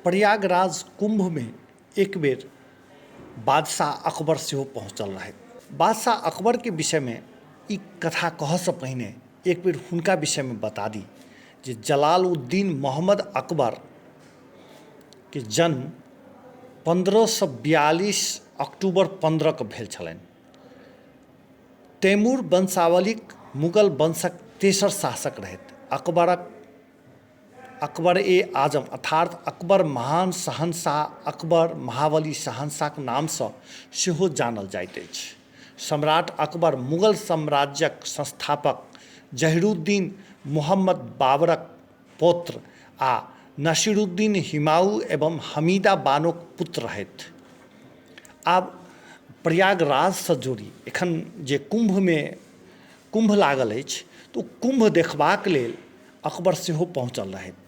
प्रयागराज कुम्भमे एक बेर बादशाह अकबर सेहो पहुँचल रहथि। बादशाह अकबरके विषयमे ई कथा कहऽसँ पहिने एक बेर हुनका विषयमे बता दी जे जलालुद्दीन मोहम्मद अकबरके जन्म 1542 अक्टूबर 15के भेल छलनि। तैमूर वंशावलीक मुगल वंशक तेसर शासक रहथि। अकबरक अकबर ए आजम अर्थात अकबर महान शहंशाह अकबर महाबली शहंशाहक नामसँ सेहो जानल जाइत अछि। सम्राट अकबर मुगल साम्राज्यक संस्थापक जहीरुद्दीन मोहम्मद बाबरक पौत्र आ नसीरुद्दीन हुमायूँ एवं हमीदा बानोक पुत्र रहथि। आब प्रयागराजसँ जोड़ी एखन जे कुम्भमे कुम्भ लागल अछि तऽ ओ कुम्भ देखबाक लेल अकबर सेहो पहुँचल रहथि।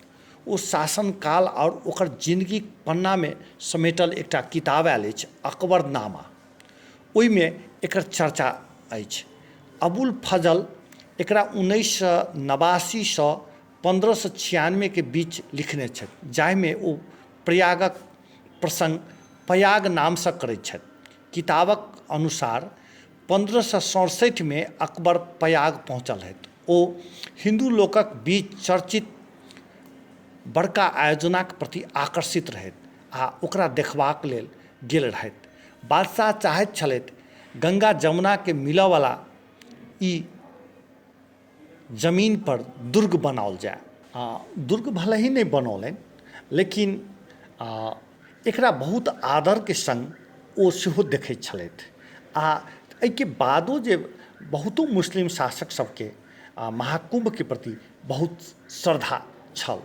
ओ शासनकाल आओर ओकर जिनगीक पन्नामे समेटल एकटा किताब आयल अछि अकबरनामा। ओहिमे एकर चर्चा अछि। अबुल फजल एकरा 1989सँ 1596के बीच लिखने छथि जाहिमे ओ प्रयागक प्रसङ्ग पयाग नामसँ करैत छथि। किताबक अनुसार 1567मे अकबर पयाग पहुँचल रहथि। ओ हिन्दू लोकक बीच चर्चित बड़का आयोजनक प्रति आकर्षित रहथि आ ओकरा देखबाक लेल गेल रहथि। बादशाह चाहैत छलथि गङ्गा जमुनाके मिलऽवला ई जमीनपर दुर्ग बनाओल जाय। दुर्ग भले ही नहि बनौलनि लेकिन एकरा बहुत आदरके सङ्ग ओ सेहो देखैत छलथि आ एहिके बादो जे बहुतो मुस्लिम शासक सबके महाकुम्भके प्रति बहुत श्रद्धा छल।